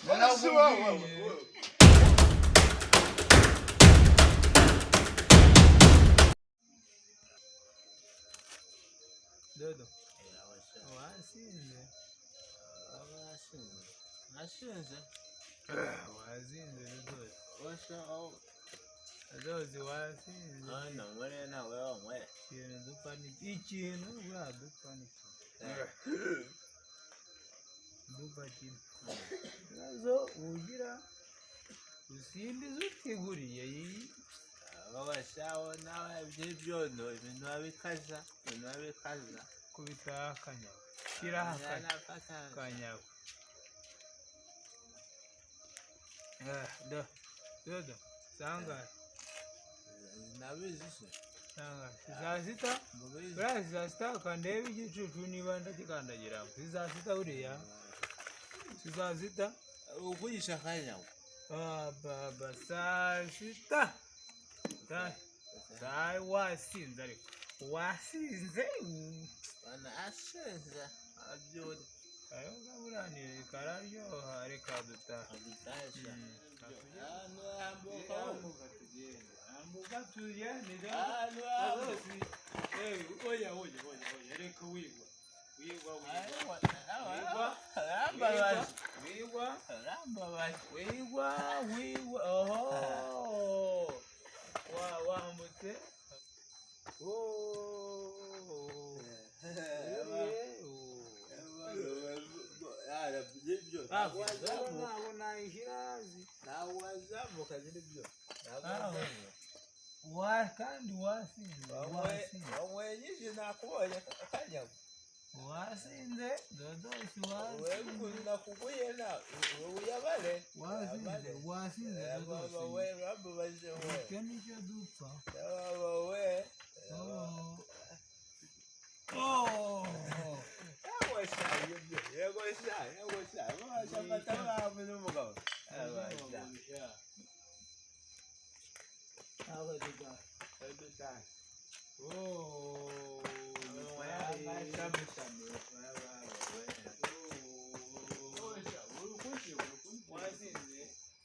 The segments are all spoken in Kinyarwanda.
Narakubwiye. Dodo, wasinze. Nashinze. Wasinze Dodo. Osha Dodo wasinze. Ano mwere nawe wamwere. Ikintu dupfa ni ikintu buriya dupfa ni dupfa kimwe. Ibibazo ugira usimbiza utiguriye iyi. Babashaho nawe by'ibyondo ibintu babikaza ibintu babikaza. Kubita akanyago. Shyiraho akanyago. Do dodo sangahe? Nabizi se. Sangahe? Si saa sita? Buriya si saa sita kandebe igicucu niba ndagikandagiramo. Si saa sita buriya? Si saa sita? Ukugisha akanyago. Baba saa sita. Saa wasinze ariko. Wasinze. Bana asinze. Abyori. Ayo buriya ni kararyoha reka dutahe. Abitasha. Ambuka tugende. Ambuka tugende. Oya oya oya oya reka wigwa. Wigwa wigwa. Arambabaje. Wigwa. Arambabaje. Wigwa wigwa. Oho. Wa wambutse. Oh. Ntabwo nayishyira. Kandi wasinze wasinze. Wasinze dodosi wasinze. Wasinze wasinze dodosi. Icyo nicyo dupfa. Oh.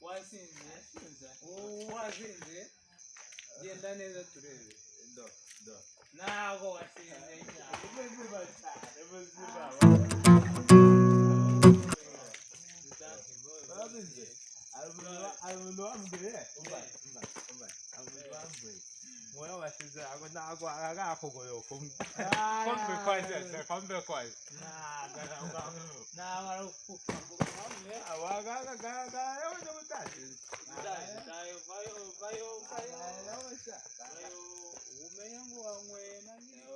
Wasinze wasinze wasinze genda neza turebe Do do. Ntabwo wasinze. Umenye ngo wanyweye na nyiri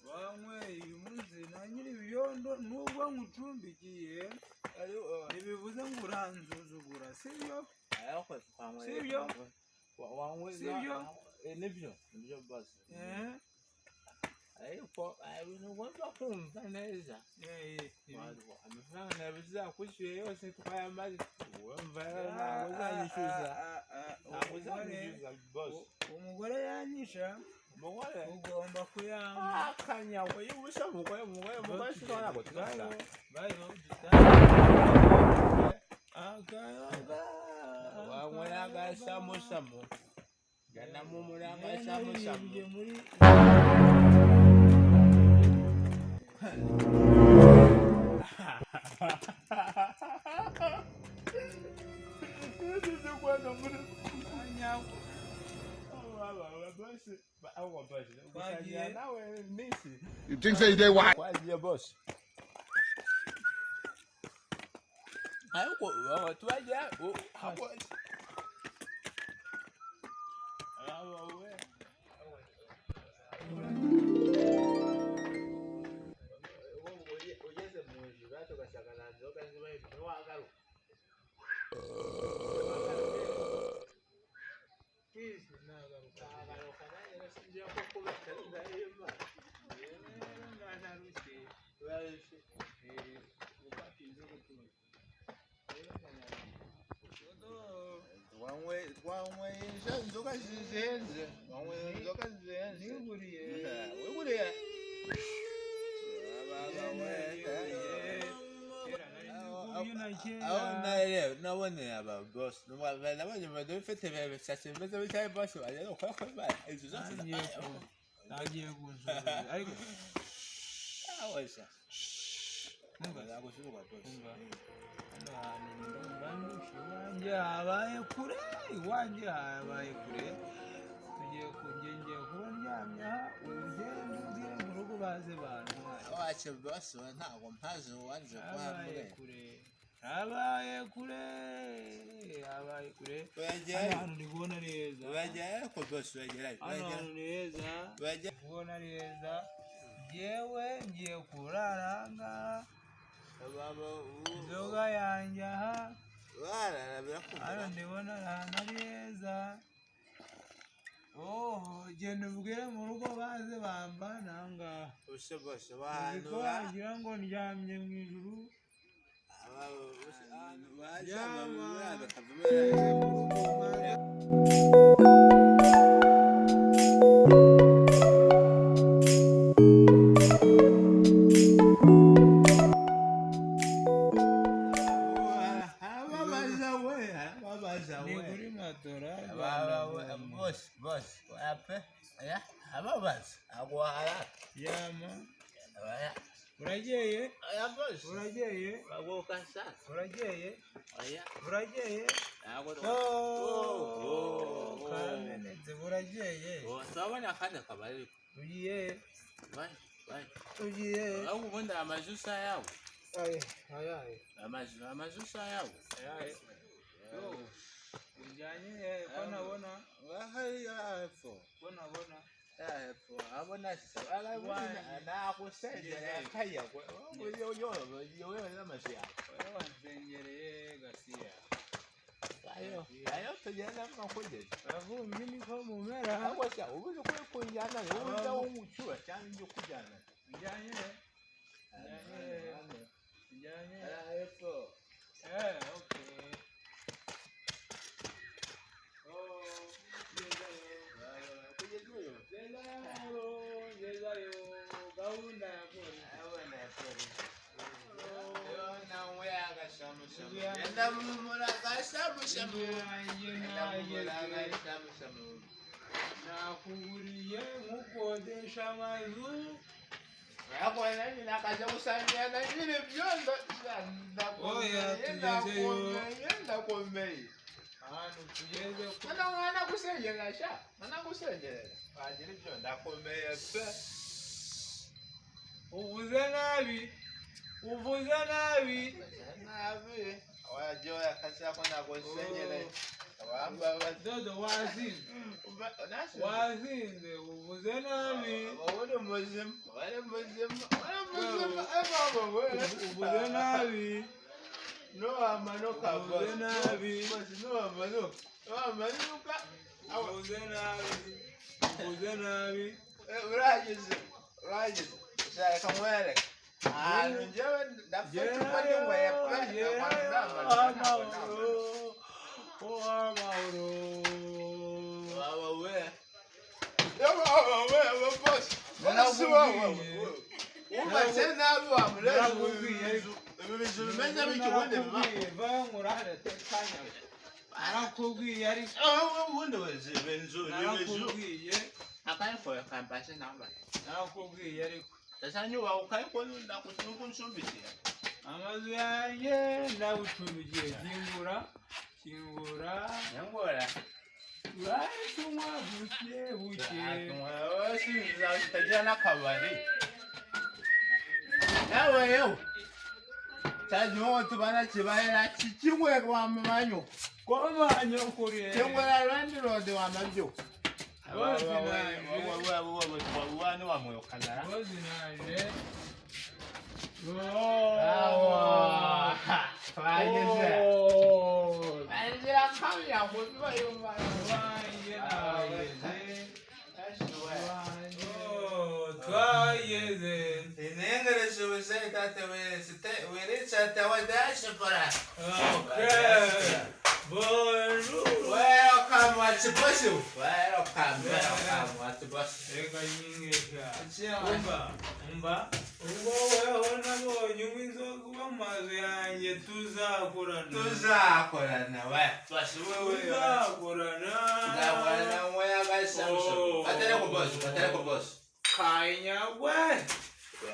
wanyweye uyu munsi na nyiri ibiyondo nubwo nkucumbikiye ntibivuze ngo uransuzugura sibyo? Sibyo? Sibyo? Nibyo nibyo basi. Eh? Ariko ibintu ugomba kumva neza. Amafaranga nabizakwishyuye yose twayamaze wumva ntabwo uzanyishyuza ntabwo uzanyishyuza boss. Umugore yanyisha umugore ugomba kuyamba. Akanyago y'ubusa umugore umugore umugore sinabona tugasa. Wanywera agasamusamo gana mu muri agasamusamo. You think say they wise? Kwagiye boss. Ariko twagiye ugeze mu nzu ugasanga nta nzoga ziba ntiwagaruka. Nagaruka nanjye sinjya ko kubeshya ndahima. Wanyweye inzoga zihenze wanyweye inzoga zihenze. Niguriye. Wiguriye. kera. Aho nareba naboneye aba boss, nabonye umuntu ufite ibisatsi bimeze bityo, boss wanjye, ni ukora ko Imana inzu zose. Ntagiye kunsubiza ariko. Awesha. Umva. Nagusubira, boss. Umva. Hano hantu ndumva ndushe. Iwanjye habaye kure, iwanjye habaye kure. Tugiye kujya, ngiye kuba ndyamye aha, ugende ubwire mu rugo baze bantware. Awacu boss we, ntabwo mpazi uwanze Habaye kuhambure. kure, habaye kure, habaye kure. Hano Wegerayo. hantu ndi kubona ari heza. Wegerayo ariko, boss, wegerayo. Hano wegerayo. hantu ni heza. Wegerayo. Kubona ari heza. Njyewe ngiye kurara aha ngaha, inzoga yanjye aha. Barara Hano birakumva. ndibona ahantu ari heza. Oh, genda ubwire mu rugo baze bambana aha ngaha. Ubuse boss Uzi ahantu ko wagira ngo ndyamye mu ijuru. Ahantu Yama. bakavamo. Mu rugo baze. Arababaza we, arababaza Ni we. kuri matora. Baba we, boss, boss, ape ya ababaza agwara. Yama. Oya. Urageye? Oya, boss. Urageye? Bagoka sa. Urageye? Oya. Urageye? Ntabwo. Oh, kamenetse, burageye. Turabona akandi kabari. Ugiye? Bye bye. Ugiye? Ahubwo ubundi amazu usa yawe. Aye, aye. Amazu usa yawe. Aye. Yo, ujyanye ko nabona? Hariya hepfo. Ko nabona? Hepfo abona se arabona nakusengera kaya yoyo n'amazu yawe. Wowe wansengereye gasiya. Ayo ayo tugenda makugeza. Abavumbyi niko mumera. Ahubwo se ubu uzi kuri kunjyana, wowe ujya wumucyura cyangwa ujya ukujyana? Ujyanye? Ujyanye? Ujyanye? Hepfo. Okay. Oh, ngezayo. Ngezayo, ngezayo. Gahunda ya polisi. Inzu yanjye nageze. Nakuguriye nkukodesha amazu. Oya, tugezeyo. Ndakomeye. Ahantu tugeze ko Wagira ibyo ndakomeye pe. Uvuze nabi, uvuze nabi. Nabi wagiye wakasha ko ntabwo nsenyere wambabaza. Dodo, wazinze, wazinze, uvuze nabi. Uri muzima, uri muzima, uri muzima, Uvuze nabi. Nuwamanuka. Uvuze nabi. Nuwamanuka, nuwamanuka. Uvuze nabi, uvuze nabi. Urageze, urageze, ushaka nkwereke ahantu njyewe ndafata uko ninyweye pe. Gerayo amahoro, oh, amahoro. Waba we, waba we, boss, boss, waba we, wubatse nabi wamurezi. Narakubwiye. Ibi bizu bimeze bityo ubundi biba Narakubwiye, bankuraharatekanya. Narakubwiye ariko. Ubundi inzu ibizu. Narakubwiye. Akayikora kampasi namba. Narakubwiye ariko. Sasa nyuba ukayikora ndakunshumbikira. Amazu yanjye ndagucumbikiye. Kingura, kingura. Nyangora. Turatunywa buke buke. Utagira n'akabari nawe yewe cyagiho tubana kibarera kimwe wamumanyu. Komanya ukuriye. Kimwe landlord wamabyo. Bozi naje. Wani wamwirukana. Bozi naje. Awa, twageze. Oh. Banzira kamya kuziba yumva. Iwanjye nageze. Iwanjye. Oh, twageze. In English we say that we reach at our diaspora. Okay. Bonjour. Welcome, what's possible? Welcome, welcome, what's possible? Reka nyingesha. Umva, umva. Ubwo weho nabonye unywa inzoga uba mu mazu yanjye, tuzakorana. Tuzakorana we, basi wewe. Tuzakorana. Tuzakorana we, abashamusha. Oh. Fatale ku boss, fatale ku boss. Kanyagwe,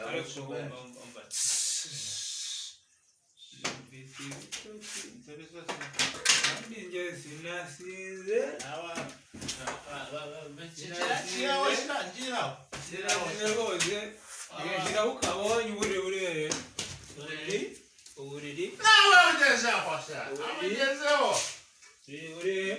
ariko umva, umva, umva. Mfite ibitotsi kandi njye sinasinze. Sinasinze rwose. Shyiraho ukabonye uburiri burere, uburiri, uburiri. Nawe ugezeho se, ugezeho. Uburiri burere.